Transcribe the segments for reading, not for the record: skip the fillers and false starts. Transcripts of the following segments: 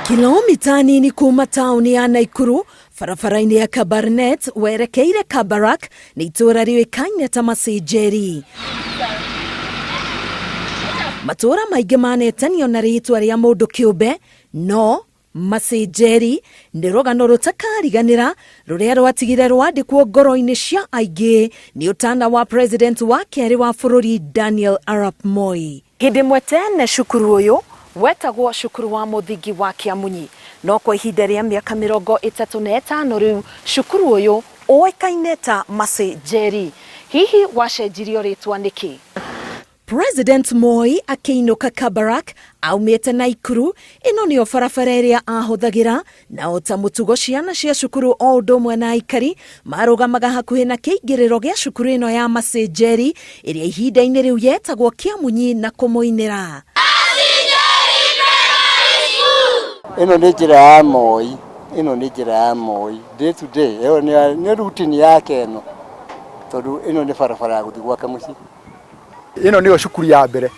Kilomita nini kuma taũni ya Naikuru, barabara-inĩ ya Kabarnet werekeire Kabarak, nĩ itũũra rĩũĩkaine ta Masenjeri. Matũũra maingĩ manetanio na rĩtwa rĩa mũndũ kĩũmbe, no Masenjeri nĩ rũgano rũtakariganĩra rũrĩa rwatigire rwandĩkwo ngoro-inĩ cia aingĩ nĩ ũtana wa president wa kerĩ wa bũrũri Daniel Arap Moi. Hĩndĩ ĩmwe tene cukuru ũyũ wetagwo cukuru wa mũthingi wa Kĩamunyi, no kwa ihinda rĩa mĩaka 35 rĩu cukuru ũyũ ũĩkaine ta Masenjeri. Hihi wacenjirio rĩtwa nĩkĩ? President Moi akĩinũka Kabarak aumĩte Naikuru, ĩno nĩyo barabara ĩrĩa ahũthagĩra, na o ta mũtugo ciana cia cukuru o ũndũ ũmwe na aikari marũgamaga hakuhĩ na kĩingĩrĩro gĩa cukuru ĩno ya Masenjeri ĩrĩa ihinda-inĩ rĩu yetagwo Kĩamunyi na kũmũinĩra. Ĩno nĩ njĩra ya Moi, ĩno nĩ njĩra ya Moi day to day, ĩyo nĩ routine yake ĩno, tondũ ĩno nĩ barabara ya gũthiĩ gwake mũciĩ. Ĩno nĩyo cukuru ya mbere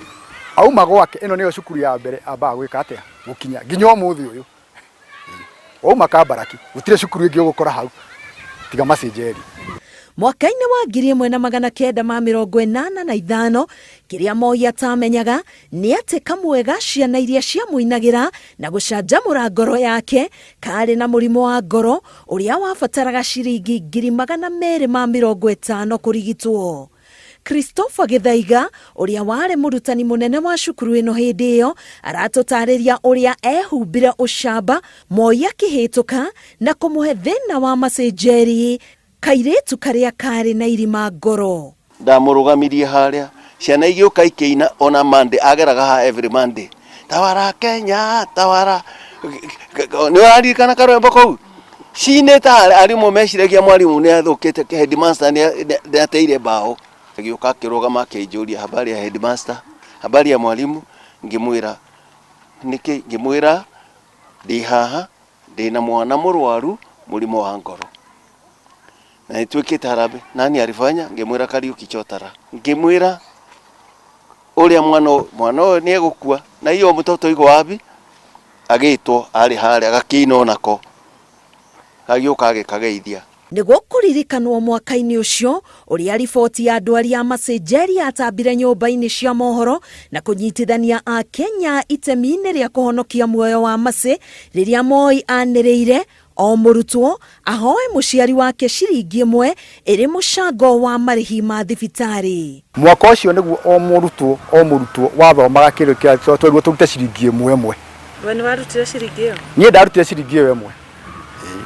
auma gwake, ĩno nĩyo cukuru ya mbere ambaga gwĩka atĩa, gũkinya nginya ũmũthĩ ũyũ. Wauma Kabaraki gũtirĩ cukuru ĩngĩ ũgũkora hau tiga Masenjeri. Mwaka-inĩ wa 1985, kĩrĩa Moi atamenyaga nĩ atĩ kamwe ga ciana iria ciamũinagĩra na gũcanjamũra ngoro yake karĩ na mũrimũ wa ngoro ũrĩa wabataraga ciringi 250,000 kũrigitwo. Christopher Gĩthaiga, ũrĩa warĩ mũrutani mũnene wa cukuru ĩno hĩndĩ ĩyo, aratũtarĩria ũrĩa ehumbire ũcamba Moi akĩhĩtũka na kũmũhe thĩna wa Masenjeri, kairĩtu karĩa karĩ na irima ngoro. Ndamũrũgamirie harĩa, ciana igĩũka ikĩina ona Monday, ageraga haha every Monday. Tawara Kenya, tawara. Nĩ ũraririkana karwĩmbo kau? Cinĩte harĩa, arimũ meciragia mwarimũ nĩ athũkĩte, headmaster nĩ ateire mbaũ. Agĩũka akĩrũgama akĩnjũria habari ya headmaster, habari ya mwalimu, ngĩmwĩra nĩkĩ, ngĩmwĩra ndĩ haha ndĩna mwana mũrwaru mũrimũ wa ngoro na nĩtwĩkĩte harambee. Nani alifanya? Ngĩmwĩra Kariuki Chotara. Ngĩmwĩra ũrĩa mwana mwana ũyũ nĩ egũkua na hiyo mtoto iko wapi? Agĩtwo arĩ harĩa agakĩina onako agĩũka agĩkageithia. Nĩguo kũririkanwo mwaka-inĩ ũcio ũrĩa riboti ya ndwari ya Masenjeri yatambire nyũmba-inĩ cia mohoro na kũnyitithania Akenya itemi-inĩ rĩa kũhonokia muoyo wa Mercy rĩrĩa Moi anĩrĩire o mũrutwo ahoe mũciari wake ciringi ĩmwe ĩrĩ mũcango wa marĩhi ma thibitarĩ. Mwaka ũcio nĩguo o mũrutwo o mũrutwo wathomaga kĩndũ kĩa twerirwo tũrute ciringi ĩmwe ĩmwe. We nĩ warutire ciringi ĩyo? Niĩ ndarutire ciringi ĩyo ĩmwe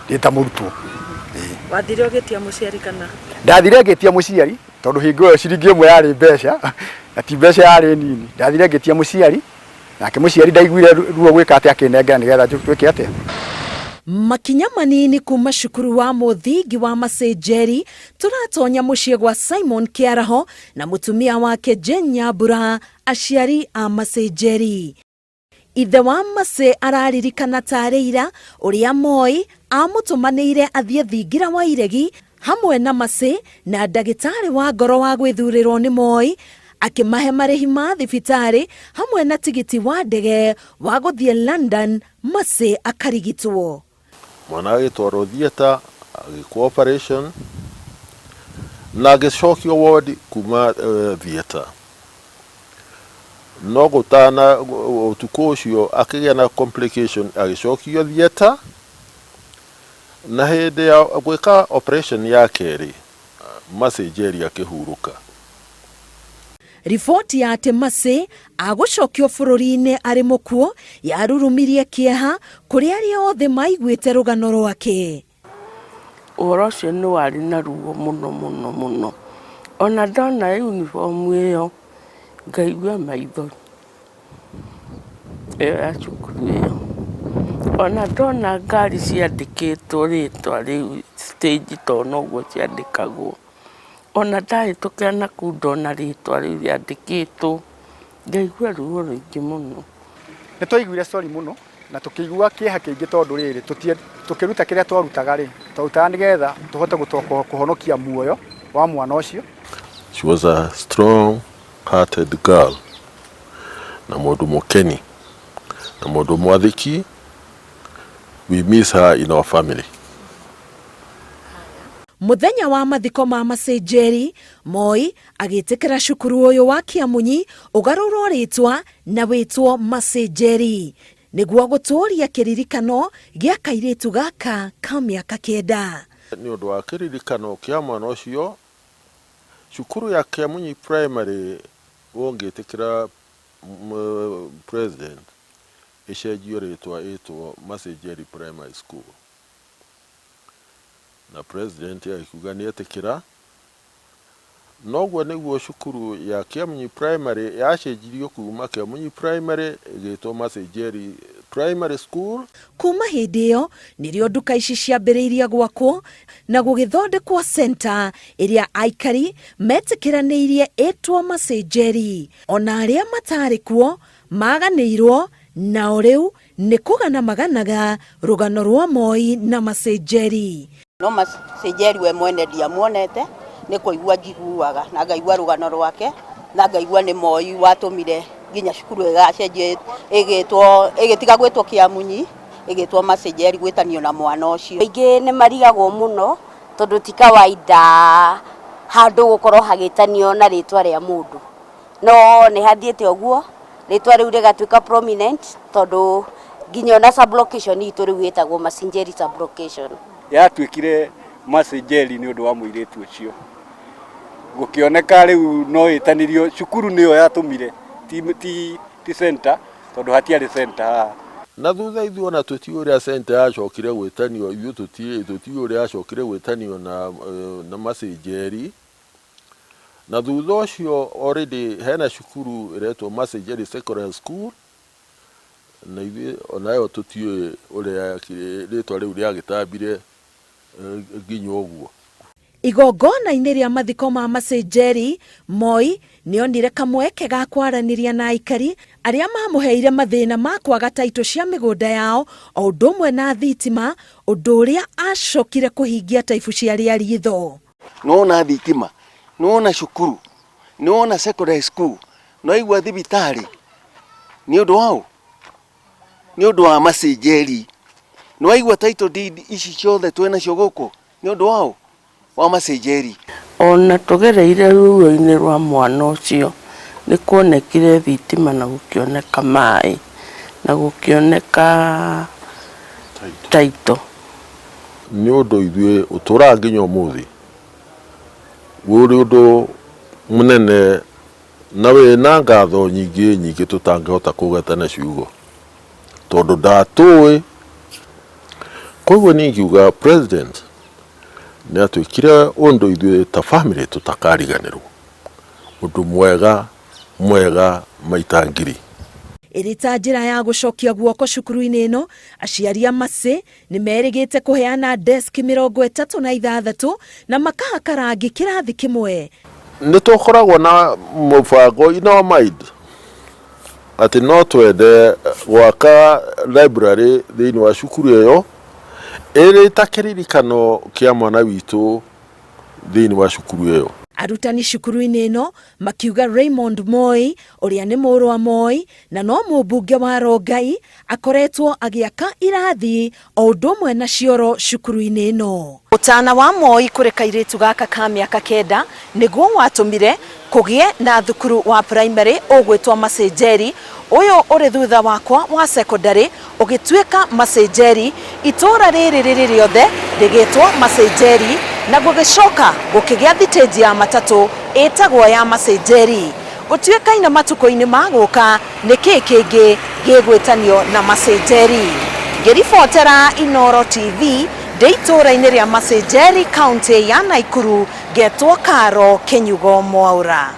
ndĩ ta mũrutwo. Wathire ũgĩtia mũciari kana? Ndathire ngĩtia mũciari tondũ hingo ĩyo ciringi ĩmwe yarĩ mbeca na ti mbeca yarĩ nini. Ndathire ngĩtia mũciari nake mũciari ndaiguire ruo gwĩka atĩa akĩnengera nĩgetha twĩke atĩa. Makinya manini kuma cukuru wa mũthingi wa Masenjeri tũratonya mũciĩ gwa Simon Kĩaraho na mũtumia wake Jane Nyambura, aciari a Masenjeri. Ithe wa Mercy araririkana tarĩ ira ũrĩa Moi amũtũmanĩire athiĩ thingira wa iregi hamwe na Mercy na ndagĩtarĩ wa ngoro wa gwĩthurĩrwo nĩ Moi akĩmahe marĩhi ma thibitarĩ hamwe na tigiti wa ndege wa gũthiĩ London Mercy akarigitwo. Mwana agĩtwarwo theatre, agĩkwo operation na agĩcokio ward kuma theatre. No gũtana ũtukũ ũcio akĩgĩa na complication agĩcokio theatre na hĩndĩ ya gwĩka operation ya kerĩ Mercy Njeri akĩhurũka. Riboti ya atĩ Mercy agũcokio bũrũri-inĩ arĩ mũkuũ yarurumirie kĩeha kũrĩ arĩa othe maiguĩte rũgano rwake. Ũhoro ũcio nĩ warĩ na ruo mũno mũno mũno. Ona ndona uniform ĩyo ngaigua maithori, ĩyo ya cukuru ĩyo. Ona ndona ngari ciandĩkĩtwo rĩtwa rĩu stage tondũ noguo ciandĩkagwo. Ona ndahĩtũkĩra nakũu ndona rĩtwa rĩu rĩandĩkĩtwo, ngaigua ruo rũingĩ mũno. Nĩ twaiguire sorry mũno na tũkĩigua kĩeha kĩingĩ tondũ rĩrĩ tũkĩruta kĩrĩa twarutaga rĩ, twarutaga nĩgetha tũhote kũhonokia muoyo wa mwana ũcio. She was a strong hearted girl na mũndũ mũkeni na mũndũ mwathĩki. We miss her in our family. Mũthenya wa mathiko ma Mercy Njeri, Moi agĩtĩkĩra cukuru ũyũ wa Kĩamunyi ũgarũrwo rĩtwa na wĩtwo Mercy Njeri nĩguo gũtũũria kĩririkano gĩa kairĩtu gaka ka mĩaka 9. Nĩ ũndũ wa kĩririkano kĩa mwana ũcio, cukuru ya Kĩamunyi Primary ũngĩtĩkĩra President ĩcenjio rĩtwa ĩtwo Mercy Njeri Primary School. Na President agĩkiuga nĩ etĩkĩra. Noguo nĩguo cukuru ya Kĩamunyi Primary yacenjirio kuma Kĩamunyi Primary ĩgĩtwo Mercy Njeri Primary School. Kuma hĩndĩ ĩyo nĩrĩo nduka ici ciambĩrĩirie gwakwo na gũgĩthondekwo center ĩrĩa aikari metĩkĩranĩirie ĩtwo Mercy Njeri. Ona arĩa matarĩ kuo maganĩirwo nao rĩu nĩ kũgana maganaga rũgano rwa Moi na Mercy Njeri. No Mercy Njeri we mwene ndiamuonete, nĩ kũigua njiguaga na ngaigua rũgano rwake na ngaigua nĩ Moi watũmire nginya cukuru ĩgacenjio ĩgĩtwo ĩgĩtiga gwĩtwo Kĩamunyi ĩgĩtwo Mercy Njeri gwĩtanio na mwana ũcio. Aingĩ nĩ marigagwo mũno tondũ ti kawaida handũ gũkorwo hagĩtanio na rĩtwa rĩa mũndũ, no nĩ hathiĩte ũguo rĩtwa rĩu rĩgatuĩka prominent tondũ nginya ona sublocation itũ rĩu ĩtagwo Mercy Njeri sublocation. Yatuĩkire Mercy Njeri nĩ ũndũ wa mũirĩtu ũcio, gũkĩoneka rĩu no ĩtanirio cukuru nĩyo yatũmire ti center tondũ hatiarĩ center haha. Na thutha ithuĩ ona tũtiũĩ ũrĩa center yacokire gwĩtanio, ithuĩ tũtiũĩ ũrĩa yacokire gwĩtanio na Mercy Njeri. Na thutha ũcio already hena cukuru ĩretwo Mercy Njeri Secondary School, na ithuĩ onayo tũtiũĩ ũrĩa rĩtwa rĩu rĩagĩtambire nginya ũguo. Igongona-inĩ rĩa mathiko ma Mercy Njeri, Moi nĩonire kamweke ga kwaranĩria na aikari arĩa mamũheire mathĩna ma kwaga taitũ cia mĩgũnda yao o ũndũ ũmwe na thitima, ũndũ ũrĩa acokire kũhingia ta ibucia rĩa ritho. Nĩwona thitima, nĩwona cukuru, nĩwona secondary school, nĩwaigua thibitarĩ, nĩ ũndũ waũ? Nĩ ũndũ wa Mercy Njeri. Nĩwaigua title deed ici ciothe twĩnacio gũkũ, nĩ ũndũ waũ? Wa Mercy Njeri. Ona tũgereire ruo-inĩ rwa mwana ũcio nĩ kuonekire thitima na gũkĩoneka maĩ na gũkĩoneka title. Nĩ ũndũ ithuĩ ũtũraga nginya ũmũthĩ ũrĩ ũndũ mũnene na wĩna ngatho nyingĩ nyingĩ tũtangĩhota kũgweta na ciugo tondũ ndatũĩ. Koguo niĩ ingiuga President nĩ atwĩkire ũndũ ithuĩ ta family tũtakariganĩrwo, ũndũ mwega mwega maita ngiri. Ĩrĩ ta njĩra ya gũcokia guoko cukuru-inĩ ĩno, aciari a Mercy nĩ merĩgĩte kũheana desk 36 na makahaka rangi kĩrathi kĩmwe. Nĩ tũkoragwo na mũbango in our mind atĩ no twende gwaka library thĩinĩ wa cukuru ĩyo ĩrĩ ta kĩririkano kĩa mwana witũ thĩinĩ wa cukuru ĩyo. Arutani cukuru-inĩ ĩno makiuga Raymond Moi ũrĩa nĩ mũrũ wa Moi na no mũmbunge wa Rongai akoretwo agĩaka irathi o ũndũ ũmwe na cioro cukuru-inĩ ĩno. Ũtana wa Moi kũrĩ kairĩtu gaka ka mĩaka 9 nĩguo watũmire kũgĩe na thukuru wa primary ũgwĩtwo Mercy Njeri, ũyũ ũrĩ thutha wakwa wa secondary ũgĩtuĩka Mercy Njeri, itũũra rĩrĩ rĩrĩ rĩothe rĩgĩtwo Mercy Njeri, na gũgĩcoka gũkĩgĩa thitĩnji ya matatũ ĩtagwo ya Mercy Njeri. Gũtuĩkaine matukũ-inĩ ma gũka nĩ kĩĩ kĩngĩ gĩgwĩtanio na Mercy Njeri. Ngĩribotera Inooro TV ndĩ itũũra-inĩ rĩa Mercy Njeri, kaũntĩ ya Naikuru, ngetwo Karo Kĩnyugo Mwaura.